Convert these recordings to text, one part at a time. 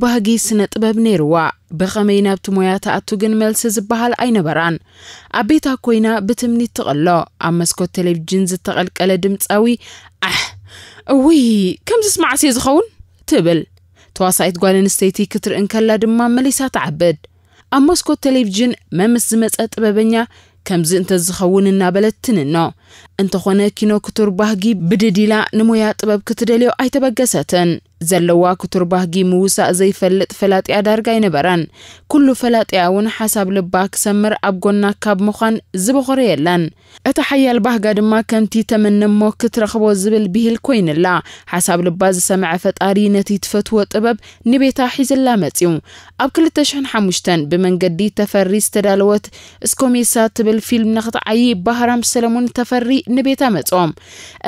ባህጊ ስነ ጥበብ ነይርዋ። ብኸመይ ናብቲ ሞያ ትኣቱ ግን መልሲ ዝበሃል ኣይነበራን። ኣብ ቤታ ኮይና ብትምኒት ትቐሎ። ኣብ መስኮት ቴሌቪዥን ዝተቐልቀለ ድምፃዊ፣ ኣሕ፣ እውይ፣ ከምዚ ስማዕሲ ዝኸውን ትብል። ተዋሳኢት ጓል ኣንስተይቲ ክትርኢ እንከላ ድማ መሊሳ ትዓብድ። ኣብ መስኮት ቴሌቪዥን መምስ ዝመጸ ጥበበኛ ከምዚ እንተዝኸውን እናበለት ትንኖ። እንተኾነ ኪኖ ክቱር ባህጊ ብድዲላ ንሞያ ጥበብ ክትደልዮ ኣይተበገሰትን። ዘለዋ ክቱር ባህጊ ምውሳእ ዘይፈልጥ ፈላጢያ ዳርጋ ኣይነበረን። ኩሉ ፈላጢያ እውን ሓሳብ ልባ ክሰምር ኣብ ጎና ካብ ምዃን ዝበኾረ የለን። እታ ሓያል ባህጋ ድማ ከምቲ ተመነሞ ክትረኽቦ ዝብል ብሂል ኮይንላ። ሓሳብ ልባ ዝሰምዐ ፈጣሪ ነቲ ትፈትዎ ጥበብ ንቤታ ሒዝላ መጺኡ። ኣብ ክልተ ሽሕን ሓሙሽተን ብመንገዲ ተፈሪ ዝተዳለወት እስኮሜሳ ትብል ፊልም ንኽትዓዪ ባህራም ሰለሙን ተፈሪ ንቤታ መጾም።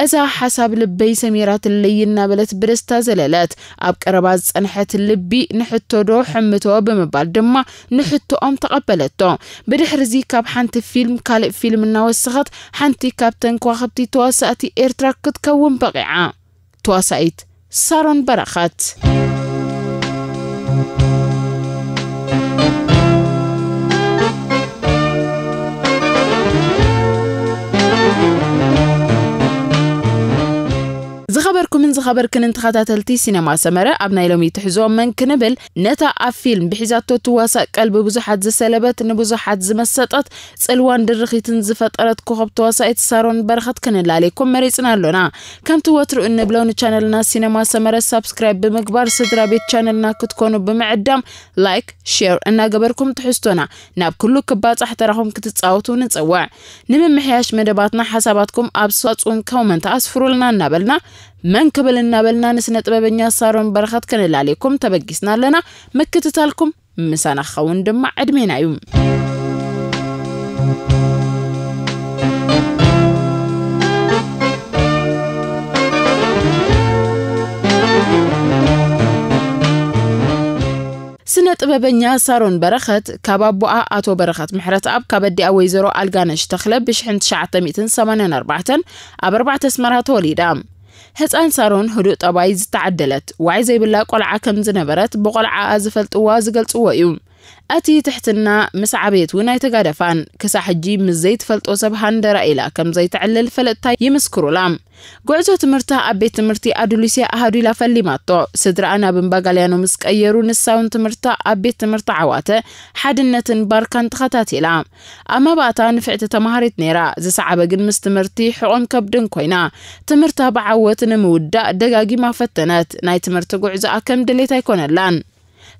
እዛ ሓሳብ ልበይ ሰሚራትለይ እናበለት ብደስታ ዘለለት። ኣብ ቀረባ ዝጸንሐት ልቢ ንሕቶ ዶ ሕምቶ ብምባል ድማ ንሕቶኦም ተቐበለቶ። ብድሕርዚ ካብ ሓንቲ ፊልም ካልእ ፊልም እናወሰኸት ሓንቲ ካብተን ከዋኽብቲ ተዋሳእቲ ኤርትራ ክትከውን በቒዓ። ተዋሳኢት ሳሮን በረኸት። ዝኸበርኩምን ዝኸበርክንን ተኸታተልቲ ሲነማ ሰመረ፣ ኣብ ናይ ሎሚ ትሕዞ መን ክንብል፣ ነታ ኣብ ፊልም ብሒዛቶ ትዋሳእ ቀልቢ ብዙሓት ዝሰለበት፣ ንብዙሓት ዝመሰጠት፣ ጽልዋን ድርኺትን ዝፈጠረት ኮኸብ ተዋሳኢት ሳሮን በረኸት ክንላለየኩም መሪጽና ኣሎና። ከምቲ ወትሩ እንብሎ ንቻነልና ሲነማ ሰመረ ሳብስክራይብ ብምግባር ስድራ ቤት ቻነልና ክትኮኑ ብምዕዳም ላይክ፣ ሼር እናገበርኩም ትሕዝቶና ናብ ኩሉ ክባጻሕ ተራኹም ክትጻወቱ ንጽውዕ። ንምምሕያሽ መደባትና ሓሳባትኩም ኣብ ሳጹን ኮመንት ኣስፍሩልና እናበልና መን ክብል እናበልና ንስነ ጥበበኛ ሳሮን በረኸት ክንላለየኩም ተበጊስና ኣለና። ምክትታልኩም ምሳና ክኸውን ድማ ዕድሜና እዩ። ስነ ጥበበኛ ሳሮን በረኸት ካብ ኣቦኣ ኣቶ በረኸት ምሕረትኣብ ካብ ኣዲኣ ወይዘሮ ኣልጋነሽ ተኽለ ብሽሕን ትሽዓተ ሚእትን ሰማንያን ኣርባዕተን ኣብ ኣርባዕተ ኣስመራ ተወሊዳ። ህፃን ሳሮን ህዱእ ጠባይ ዝተዓደለት ዋይ ዘይብላ ቆልዓ ከም ዝነበረት ብቆልዓኣ ዝፈልጥዋ ዝገልፅዎ እዩ። እቲ ትሕትና ምስ ዓበየት እውን ኣይተጋደፋን። ክሳዕ ሕጂ ምስ ዘይትፈልጦ ሰብ ሃንደራ ኢላ ከም ዘይትዕልል ፈለጥታ ይምስክሩላ። ጉዕዞ ትምህርታ ኣብ ቤት ትምህርቲ ኣዱሊስያ ኣሃዱ ኢላ ፈሊማቶ። ስድራኣ ናብ እምባጋልያኖ ምስ ቀየሩ ንሳ እውን ትምህርታ ኣብ ቤት ትምህርቲ ዓዋተ ሓድነትን ባርካን ተኸታቲላ። ኣብ መባእታ ንፍዕቲ ተማሃሪት ነይራ። ዝሰዓበ ግን ምስ ትምህርቲ ሕቖን ከብድን ኮይና። ትምህርታ ብዓወት ንምውዳእ ደጋጊማ ፈተነት። ናይ ትምህርቲ ጉዕዞኣ ከም ድሌት ኣይኮነላን።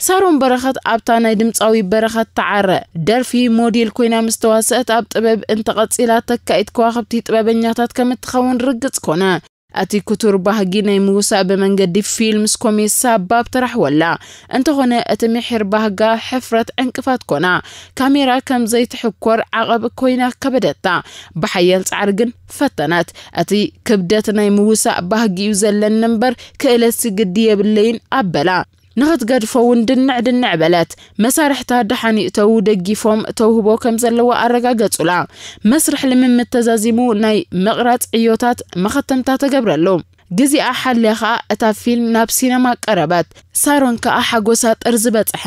ሳሮን በረኸት ኣብታ ናይ ድምፃዊ በረኸት ተዓረ ደርፊ ሞዴል ኮይና ምስ ተዋሰአት ኣብ ጥበብ እንተቐፂላ ተካኢት ከዋኽብቲ ጥበበኛታት ከም እትኸውን ርግፅ ኮነ። እቲ ክቱር ባህጊ ናይ ምውሳእ ብመንገዲ ፊልም ስኮሜሳ ባብ ተራሕወላ። እንተኾነ እቲ ምሒር ባህጋ ሕፍረት ዕንቅፋት ኮና። ካሜራ ከም ዘይትሕኮር ዓቐብ ኮይና ከበደታ። ብሓያል ጻዕሪ ግን ፈተነት። እቲ ክብደት ናይ ምውሳእ ባህጊ እዩ ዘለኒ እምበር ክእለትሲ ግዲ የብለይን ኣበላ። ንኽትገድፎ እውን ድንዕ ድንዕ በለት። መሳርሕታ ደሓን ይእተዉ፣ ደጊፎም ተውህቦ ከም ዘለዋ ኣረጋገጹላ። መስርሕ ልምምድ ተዛዚሙ ናይ ምቕራጽ ዕዮታት መኸተምታ ተገብረሉ። ግዜኣ ሓልያ ኸኣ እታ ፊልም ናብ ሲነማ ቀረበት። ሳሮን ከኣ ሓጎሳ ጥርዚ በጽሐ።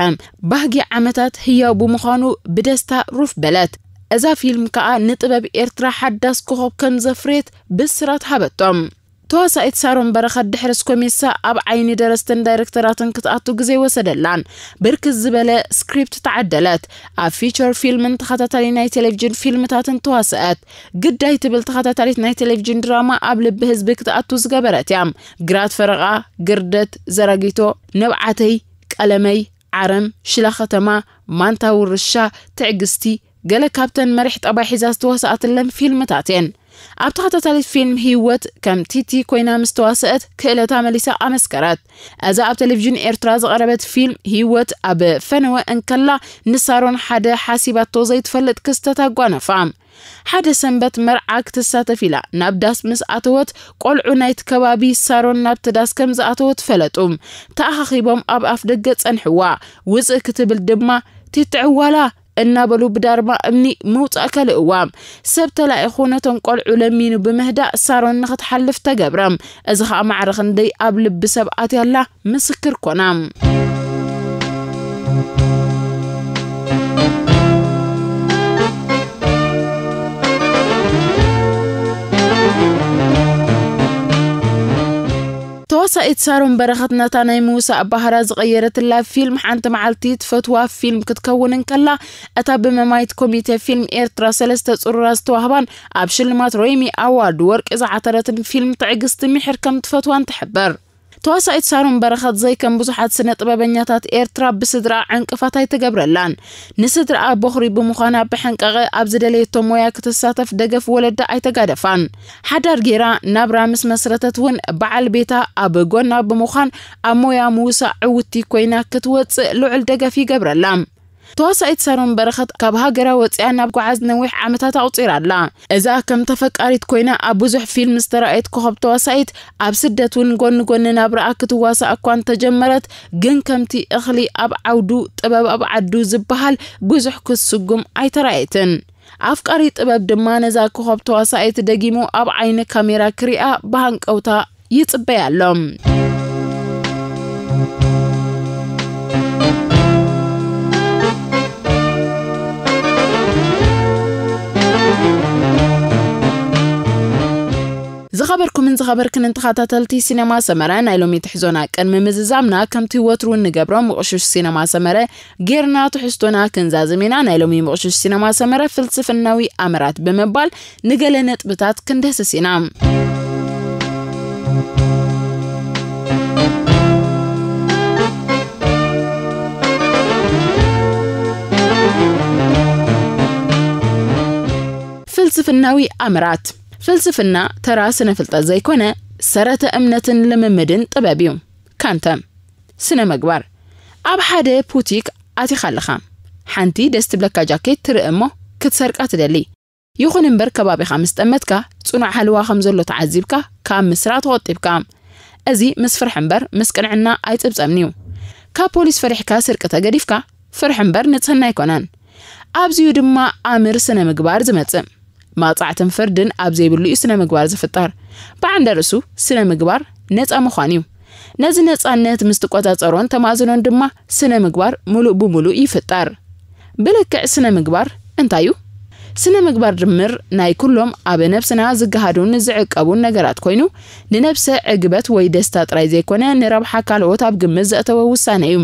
ባህጊ ዓመታት ህያው ብምዃኑ ብደስታ ሩፍ በለት። እዛ ፊልም ከኣ ንጥበብ ኤርትራ ሓዳስ ኮኸብ ከም ዘፍረየት ብስራት ሃበቶም። ተዋሳኢት ሳሮን በረኸት ድሕሪ ስኮሜሳ ኣብ ዓይኒ ደረስትን ዳይረክተራትን ክትኣቱ ግዜ ወሰደላን። ብርክት ዝበለ ስክሪፕት ተዓደለት። ኣብ ፊቸር ፊልምን ተኸታታሊ ናይ ቴሌቪዥን ፊልምታትን ተዋሰአት። ግዳይ ትብል ተኸታታሊት ናይ ቴሌቪዥን ድራማ ኣብ ልቢ ህዝቢ ክትኣቱ ዝገበረት እያ። ግራት ፈረቓ፣ ግርደት፣ ዘራጊቶ፣ ንብዓተይ፣ ቀለመይ፣ ዓረም፣ ሽላ ከተማ፣ ማንታ ውርሻ፣ ትዕግስቲ፣ ገለ ካብተን መሪሕ ጠባይ ሒዛ ዝተዋሰኣትለን ፊልምታት እየን። ኣብ ተኸታታሊት ፊልም ህይወት ከም ቲቲ ኮይና ምስ ተዋሰአት ክእለታ መሊሳ ኣመስከረት። እዛ ኣብ ቴሌቪዥን ኤርትራ ዝቐረበት ፊልም ህይወት ኣብ ፈነወ እንከላ ንሳሮን ሓደ ሓሲባቶ ዘይትፈልጥ ክስተት ኣጓነፋ። ሓደ ሰንበት መርዓ ክትሳተፍ ኢላ ናብ ዳስ ምስ ኣተወት ቆልዑ ናይቲ ከባቢ ሳሮን ናብቲ ዳስ ከም ዝኣተወት ፈለጡ። ተኣኻኺቦም ኣብ ኣፍ ደገ ጸንሕዋ። ውጽእ ክትብል ድማ ቲቲ ዕዋላ እናበሉ ብዳርማ እምኒ ምውጻእ ከልእዋ። ሰብ ተላኢኹ ነቶም ቆልዑ ለሚኑ ብምህዳእ ሳሮን ንኽትሓልፍ ተገብረ። እዚ ኸኣ ማዕረ ክንደይ ኣብ ልቢ ሰብ ኣትያላ ምስክር ኮና። ሳሮን በረኸት ነታ ናይ ምውሳእ ባህራ ዝቐየረትላ ፊልም ሓንቲ መዓልቲ ትፈትዋ ፊልም ክትከውን እንከላ፣ እታ ብመማይት ኮሚቴ ፊልም ኤርትራ ሰለስተ ጽሩራ ዝተዋህባን ኣብ ሽልማት ሮይሚ ኣዋርድ ወርቂ ዝዓተረትን ፊልም ትዕግስቲ ሚሕር ከም ትፈትዋን ትሕብር። ተዋሳኢት ሳሮን በረኸት ዘይከም ብዙሓት ስነ ጥበበኛታት ኤርትራ ብስድራ ዕንቅፋት ኣይተገብረላን። ንስድራኣ በኹሪ ብምዃና ብሕንቃቐ ኣብ ዝደለየቶ ሞያ ክትሳተፍ ደገፍ ወለዳ ኣይተጋደፋን። ሓዳር ጌራ ናብራ ምስ መስረተት እውን በዓል ቤታ ኣብ ጎና ብምዃን ኣብ ሞያ ምውሳእ ዕውቲ ኮይና ክትወጽእ ልዑል ደገፍ ይገብረላ። ተዋሳኢት ሳሮን በረኸት ካብ ሃገራ ወጺኣ ናብ ጓዓዝ ነዊሕ ዓመታት ኣቑጺራ ኣላ። እዛ ከም ተፈቃሪት ኮይና ኣብ ብዙሕ ፊልም ዝተራእየት ኮኸብ ተዋሳኢት ኣብ ስደት እውን ጎኒ ጎኒ ናብራኣ ክትዋሳእ እኳ እንተጀመረት፣ ግን ከምቲ እኽሊ ኣብ ዓውዱ ጥበብ ኣብ ዓዱ ዝበሃል ብዙሕ ክትስጉም ኣይተራእየትን። ኣፍቃሪ ጥበብ ድማ ነዛ ኮኸብ ተዋሳኢት ደጊሙ ኣብ ዓይኒ ካሜራ ክሪኣ ብሃንቀውታ ይጽበያ ኣሎ። ዝኸበርኩምን ዝኸበርክንን ተኸታተልቲ ሲነማ ሰመረ፣ ናይ ሎሚ ትሕዞና ቅድሚ ምዝዛምና ከምቲ ወትሩ እንገብሮ ምቕሹሽ ሲነማ ሰመረ ጌርና ትሕዝቶና ክንዛዝም ኢና። ናይ ሎሚ ምቕሹሽ ሲነማ ሰመረ ፍልስፍናዊ ኣምራት ብምባል ንገለ ነጥብታት ክንድህስስ ኢና። ፍልስፍናዊ ኣምራት። ፍልስፍና ተራ ስነ ፍልጠት ዘይኮነ፣ ሰረተ እምነትን ልምምድን ጥበብ እዩ። ካንተ። ስነ ምግባር። ኣብ ሓደ ቡቲክ ኣቲኻ ኣለኻ። ሓንቲ ደስ ትብለካ ጃኬት ትርኢ እሞ ክትሰርቃ ትደሊ። ይኹን እምበር ከባቢኻ ምስ ጠመትካ ጽኑዕ ሃለዋ ከም ዘሎ ተዓዚብካ ካብ ምስራቕ ተቖጢብካ። እዚ ምስ ፍርሒ እምበር ምስ ቅንዕና ኣይጽብጸብን እዩ። ካብ ፖሊስ ፈሪሕካ ስርቂ ተገዲፍካ ፍርሒ እምበር ንጽህና ኣይኮነን። ኣብዚዩ ድማ ኣምር ስነ ምግባር ዝመጽእ። መቕጻዕትን ፍርድን ኣብ ዘይብሉ እዩ ስነ ምግባር ዝፍጠር። ብዓንደ ርእሱ ስነ ምግባር ነጻ ምዃን እዩ። ነዚ ነጻነት ምስ ትቆጻጸሮን ተማእዝኖን ድማ ስነ ምግባር ምሉእ ብምሉእ ይፍጠር። ብልክዕ ስነ ምግባር እንታይ እዩ? ስነ ምግባር ድምር ናይ ኩሎም ኣብ ነብስና ዝገሃዱን ዝዕቀቡን ነገራት ኮይኑ፣ ንነብሰ ዕግበት ወይ ደስታ ጥራይ ዘይኮነ፣ ንረብሓ ካልኦት ኣብ ግምት ዘእተወ ውሳነ እዩ።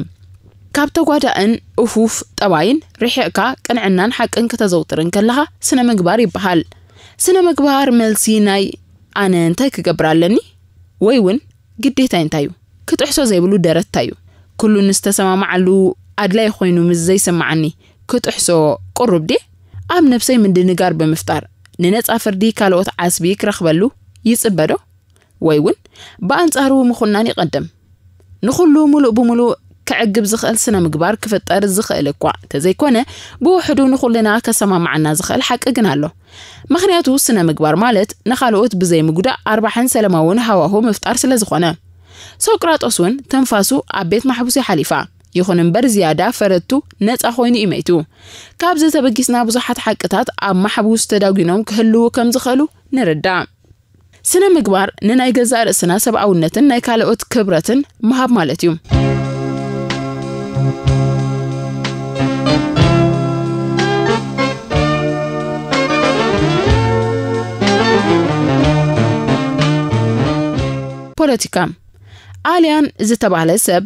ካብ ተጓዳእን እፉፍ ጠባይን ርሒቕካ ቅንዕናን ሓቅን ከተዘውትር እንከለኻ ስነ ምግባር ይበሃል። ስነ ምግባር መልሲ ናይ ኣነ እንታይ ክገብር ኣለኒ? ወይ እውን ግዴታይ እንታይ እዩ? ክጥሕሶ ዘይብሉ ደረት እንታይ እዩ? ኩሉ ንዝተሰማማዓሉ ኣድላይ ኮይኑ ምስ ዘይስምዓኒ ክጥሕሶ ቅሩብ ድየ? ኣብ ነብሰይ ምድንጋር ብምፍጣር ንነጻ ፍርዲ ካልኦት ዓስቢ ክረኽበሉ ይጽበ ዶ? ወይ እውን ብኣንጻሩ ምኹናን ይቐድም? ንኹሉ ምሉእ ብምሉእ ከዕግብ ዝኽእል ስነ ምግባር ክፍጠር ዝኽእል እኳ እንተዘይኮነ፣ ብውሕዱ ንኹልና ከሰማምዓና ዝኽእል ሓቂ ግን ኣሎ። ምኽንያቱ ስነ ምግባር ማለት ንኻልኦት ብዘይ ምጉዳእ ኣርባሕን ሰላማውን ሃዋሁ ምፍጣር ስለ ዝኾነ። ሶቅራጦስ እውን ትንፋሱ ኣብ ቤት ማሕቡስ እያ ሓሊፋ። ይኹን እምበር ዝያዳ ፈረድቱ ነጻ ኮይኑ እዩ መይቱ። ካብዚ ተበጊስና ብዙሓት ሓቅታት ኣብ ማሕቡስ ተዳጒኖም ክህልዉ ከም ዝኽእሉ ንርዳእ። ስነ ምግባር ንናይ ገዛእ ርእስና ሰብኣውነትን ናይ ካልኦት ክብረትን ምሃብ ማለት እዩ። ፖለቲካ። ኣልያን ዝተባህለ ሰብ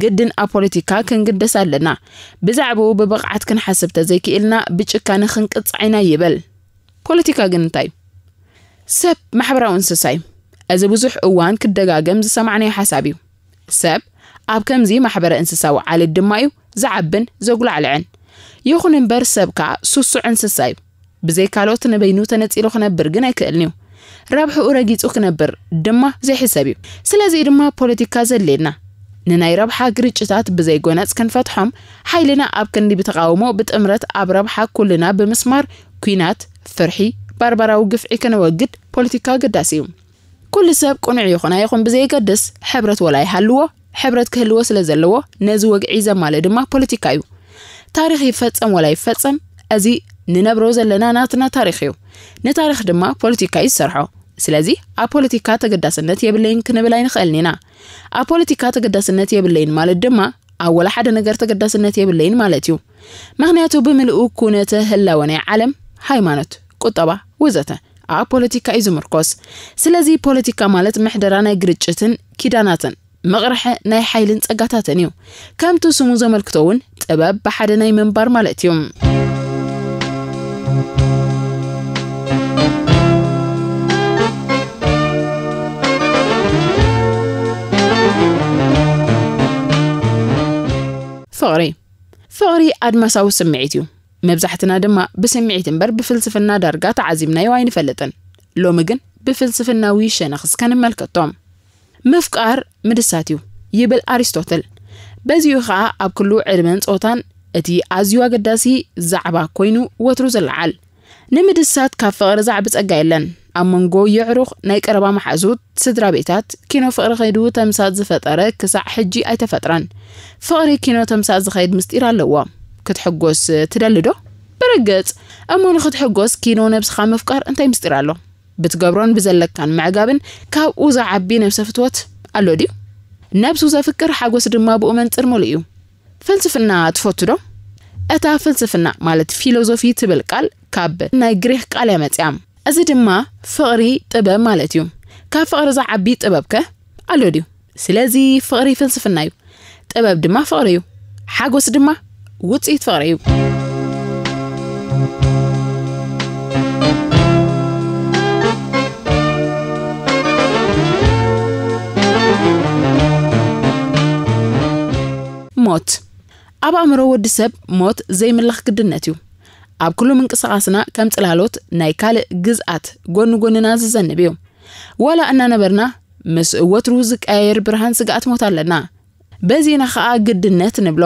ግድን ኣብ ፖለቲካ ክንግደስ ኣለና፣ ብዛዕባኡ ብብቕዓት ክንሓስብ ተዘይክኢልና ብጭካነ ክንቅጻዕ ኢና ይብል። ፖለቲካ ግን እንታይ እዩ? ሰብ ማሕበራዊ እንስሳ እዩ። እዚ ብዙሕ እዋን ክደጋገም ዝሰማዕናዮ ሓሳብ እዩ። ሰብ ኣብ ከምዚ ማሕበረ እንስሳዊ ዓሌት ድማ እዩ ዝዓብን ዘጉላዕልዕን። ይኹን እምበር ሰብ ከኣ ስሱዕ እንስሳ እዩ። ብዘይ ካልኦት ንበይኑ ተነጺሉ ክነብር ግን ኣይክእልን እዩ። ረብሕኡ ረጊጹ ክነብር ድማ ዘይሕሰብ እዩ። ስለዚ ድማ ፖለቲካ ዘድልየና። ንናይ ረብሓ ግርጭታት ብዘይ ጎነጽ ክንፈትሖም፣ ሓይልና ኣብ ክንዲ ብተቓውሞ ብጥምረት ኣብ ረብሓ ኩልና ብምስማር፣ ኲናት፣ ፍርሒ፣ ባርባራዊ ግፍዒ ከነወግድ ፖለቲካ ኣገዳሲ እዩ። ኩሉ ሰብ ቅኑዕ ይኹን ኣይኹን ብዘየገድስ፣ ሕብረት ወላ ይሃልዎ፣ ሕብረት ክህልዎ ስለ ዘለዎ፣ ነዚ ወግዒ ዘማልእ ድማ ፖለቲካ እዩ። ታሪኽ ይፈጸም ወላ ይፈጸም፣ እዚ ንነብሮ ዘለና ናትና ታሪኽ እዩ። ንታሪኽ ድማ ፖለቲካ እዩ ዝሰርሖ። ስለዚ ኣብ ፖለቲካ ተገዳስነት የብለይን ክንብል ኣይንኽእልን ኢና። ኣብ ፖለቲካ ተገዳስነት የብለይን ማለት ድማ ኣብ ወላ ሓደ ነገር ተገዳስነት የብለይን ማለት እዩ። ምኽንያቱ ብምልኡ ኩነተ ህላወ ናይ ዓለም፣ ሃይማኖት፣ ቁጠባ ወዘተ ኣብ ፖለቲካ እዩ ዝምርኮስ። ስለዚ ፖለቲካ ማለት ምሕደራ ናይ ግርጭትን ኪዳናትን መቕርሐ ናይ ሓይልን ጸጋታትን እዩ። ከምቲ ስሙ ዘመልክቶ እውን ጥበብ ብሓደ ናይ ምንባር ማለት እዩ። ፍቕሪ። ፍቕሪ ኣድማሳዊ ስምዒት እዩ። መብዛሕትና ድማ ብስምዒት እምበር ብፍልስፍና ዳርጋ ተዓዚብናዮ ኣይንፈልጥን። ሎሚ ግን ብፍልስፍናዊ ሸነኽ እስከ ንመልከቶ። ምፍቃር ምድሳት እዩ ይብል ኣሪስቶትል። በዚኡ ኸኣ ኣብ ኩሉ ዕድመን ጾታን እቲ ኣዝዩ ኣገዳሲ ዛዕባ ኮይኑ ወትሩ ዝለዓል። ንምድሳት ካብ ፍቕሪ ዛዕቢ ጸጋ የለን። ኣብ መንጎ የዕሩኽ፣ ናይ ቀረባ መሓዙት፣ ስድራ ቤታት ኪኖ ፍቕሪ ከይዱ ተምሳጥ ዝፈጠረ ክሳዕ ሕጂ ኣይተፈጥረን። ፍቕሪ ኪኖ ተምሳጥ ዝኸይድ ምስጢር ኣለዎ። ክትሕጎስ ትደሊ ዶ? ብርግጽ። እሞ ንኽትሕጎስ ኪኖ ነብስኻ ምፍቃር እንታይ ምስጢር ኣሎ? ብትገብሮን ብዘለካን ምዕጋብን ካብኡ ዝዓቢ ነብሰ ፍትወት ኣሎ ድዩ? ነብሱ ዘፍቅር ሓጎስ ድማ ብኡ መንጽር ምሉእ እዩ። ፍልስፍና ትፈቱ ዶ? እታ ፍልስፍና ማለት ፊሎዞፊ ትብል ቃል ካብ ናይ ግሪኽ ቃል እያ መጽያ። እዚ ድማ ፍቕሪ ጥበብ ማለት እዩ። ካብ ፍቕሪ ዝዓቢ ጥበብ ከ ኣሎ ድዩ? ስለዚ ፍቕሪ ፍልስፍና እዩ። ጥበብ ድማ ፍቕሪ እዩ። ሓጎስ ድማ ውጽኢት ፍቕሪ እዩ። ሞት። ኣብ ኣእምሮ ወዲ ሰብ ሞት ዘይምለኽ ግድነት እዩ። ኣብ ኩሉ ምንቅስቓስና ከም ጽላሎት ናይ ካልእ ግዝኣት ጎኒ ጎንና ዝዘንብ እዩ። ዋላ እናነበርና ምስ ወትሩ ዝቀያየር ብርሃን ስግኣት ሞት ኣለና። በዚና ኸኣ ግድነት ንብሎ።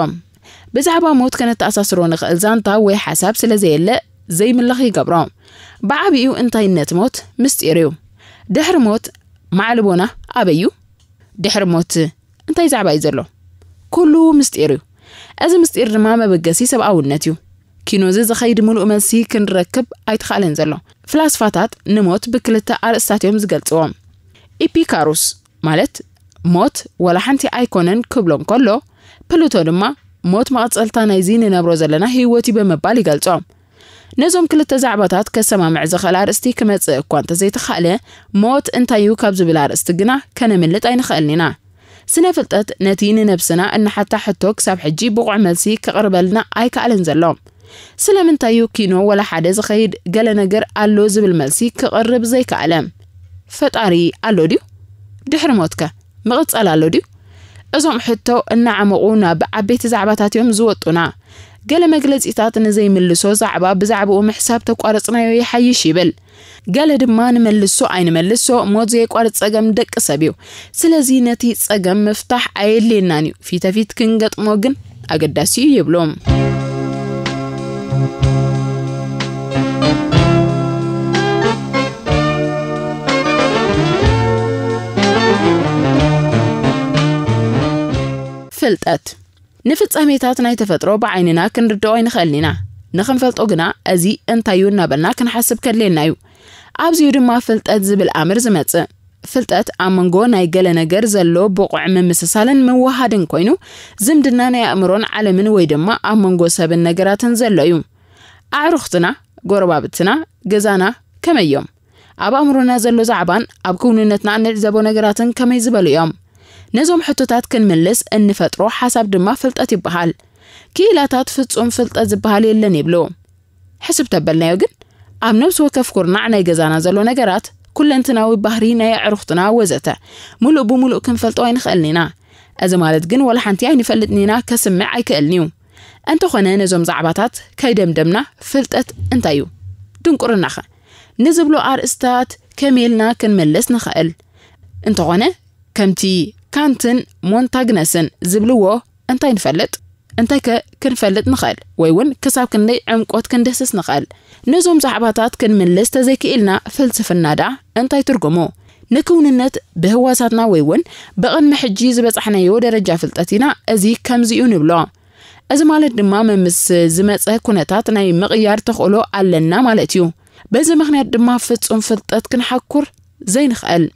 ብዛዕባ ሞት ከነተኣሳስሮ ንኽእል ዛንታ ወይ ሓሳብ ስለ ዘየለ ዘይምለኽ ይገብሮ። ብዓቢኡ እንታይነት ሞት ምስጢር እዩ። ድሕሪ ሞት ማዕልቦና ኣበይ እዩ? ድሕሪ ሞት እንታይ ዛዕባ እዩ ዘሎ? ኩሉ ምስጢር እዩ። እዚ ምስጢር ድማ መበገሲ ሰብኣውነት እዩ። ኪኖዚ ዝኸይድ ምሉእ መልሲ ክንረክብ ኣይተኻእለን ዘሎ። ፍላስፋታት ንሞት ብክልተ ኣርእስታት እዮም ዝገልጽዎ። ኢፒካሩስ ማለት ሞት ወላ ሓንቲ ኣይኮነን ክብሎ እንከሎ፣ ፕሉቶ ድማ ሞት መቐጸልታ ናይዚ ንነብሮ ዘለና ህይወት እዩ ብምባል ይገልጾ። ነዞም ክልተ ዛዕባታት ከሰማምዕ ዝኽእል ኣርእስቲ ክመጽእ እኳ እንተዘይተኻእለ፣ ሞት እንታይ እዩ ካብ ዝብል ኣርእስቲ ግና ከነምልጥ ኣይንኽእልን ኢና። ስነ ፍልጠት ነቲ ንነብስና እንሓታ ሕቶ ክሳብ ሕጂ ብቑዕ መልሲ ክቕርበልና ኣይከኣለን ዘሎ። ስለምንታይ እዩ ኪኖ ወላ ሓደ ዝኸይድ ገለ ነገር ኣሎ ዝብል መልሲ ክቕርብ ዘይከኣለ? ፈጣሪ ኣሎ ድዩ? ድሕሪ ሞትከ ምቕጻል ኣሎ ድዩ? እዞም ሕቶ እናዓመቑ ናብ ዓበይቲ ዛዕባታት እዮም ዝወጡና። ገለ መግለጺታት ንዘይምልሶ ዛዕባ ብዛዕባኡ ምሕሳብ ተቋረጽናዮ ይሓይሽ ይብል። ገለ ድማ ንመልሶ ኣይንመልሶ ሞት ዘየቋርጽ ጸገም ደቂ ሰብ እዩ። ስለዚ ነቲ ጸገም ምፍታሕ ኣየድልየናን እዩ። ፊተፊት ክንገጥሞ ግን ኣገዳሲ እዩ ይብሉ። ፍልጠት። ንፍጻሜታት ናይ ተፈጥሮ ብዓይንና ክንርድኦ ኣይንኽእልን ኢና። ንኽንፈልጦ ግና እዚ እንታይ እዩ እናበልና ክንሓስብ ከድልየና እዩ። ኣብዚኡ ድማ ፍልጠት ዝብል ኣምር ዝመጽእ። ፍልጠት ኣብ መንጎ ናይ ገለ ነገር ዘሎ ብቑዕ ምምስሳልን ምውሃድን ኮይኑ፣ ዝምድና ናይ ኣእምሮን ዓለምን ወይ ድማ ኣብ መንጎ ሰብን ነገራትን ዘሎ እዩ። ኣዕሩኽትና፣ ጎረባብትና፣ ገዛና ከመይ እዮም? ኣብ ኣእምሮና ዘሎ ዛዕባን ኣብ ክውንነትና እንዕዘቦ ነገራትን ከመይ ዝበሉ እዮም? ነዞም ሕቶታት ክንምልስ እንፈጥሮ ሓሳብ ድማ ፍልጠት ይበሃል። ክኢላታት ፍጹም ፍልጠት ዝበሃል የለን ይብሉ። ሕስብ ተበልናዮ ግን፣ ኣብ ነብሲ ወከፍ ኩርናዕ ናይ ገዛና ዘሎ ነገራት፣ ኩለንትናዊ ባህሪ ናይ ኣዕሩኽትና ወዘተ፣ ሙሉእ ብሙሉእ ክንፈልጦ ኣይንኽእልን ኢና። እዚ ማለት ግን ዋላ ሓንቲ ኣይንፈልጥን ኢና ከስምዕ ኣይክእልን እዩ። እንተኾነ ነዞም ዛዕባታት ከይደምደምና ፍልጠት እንታይ እዩ? ድንቁርናኸ? ንዝብሎ ኣርእስታት ከመይ ኢልና ክንምልስ ንኽእል? እንተኾነ ከምቲ ካንትን ሞንታግነስን ዝብልዎ እንታይ ንፈልጥ? እንታይ ከ ክንፈልጥ ንኽእል? ወይ እውን ክሳብ ክንደይ ዕምቆት ክንድህስስ ንኽእል? ነዞም ዛዕባታት ክንምልስ ተዘይክኢልና ፍልስፍና ደኣ እንታይ ትርጉሙ? ንክውንነት ብህዋሳትና ወይ እውን ብቕድሚ ሕጂ ዝበጻሕናዮ ደረጃ ፍልጠት ኢና እዚ ከምዚ እዩ ንብሎ። እዚ ማለት ድማ መምስ ዝመጸ ኩነታት ናይ ምቕያር ተኽእሎ ኣለና ማለት እዩ። በዚ ምኽንያት ድማ ፍጹም ፍልጠት ክንሓኩር ዘይንኽእል።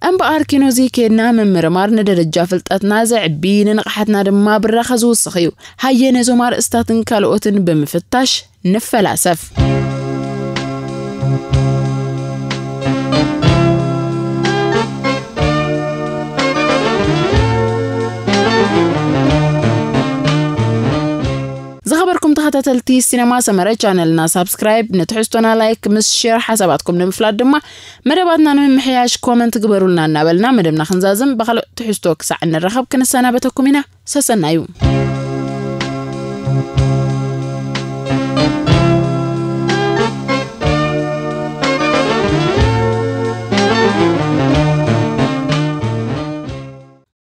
እምበኣር ኪኖዚ ኬድና ምምርማር ንደረጃ ፍልጠትና ዘዕቢ፣ ንንቕሓትና ድማ ብራኸ ዝውስኽ እዩ። ሃየ ነዞም ኣርእስታትን ካልኦትን ብምፍታሽ ንፈላሰፍ። ተኸታተልቲ ሲነማ ሰመረ ቻነልና ሳብስክራይብ፣ ንትሕዝቶና ላይክ ምስ ሼር፣ ሓሳባትኩም ንምፍላጥ ድማ መደባትና ንምምሕያሽ ኮመንት ግበሩልና እናበልና መደብና ክንዛዝም ብኻልእ ትሕዝቶ ክሳዕ እንራኸብ ክንሰናበተኩም ኢና። ሰሰናዩ።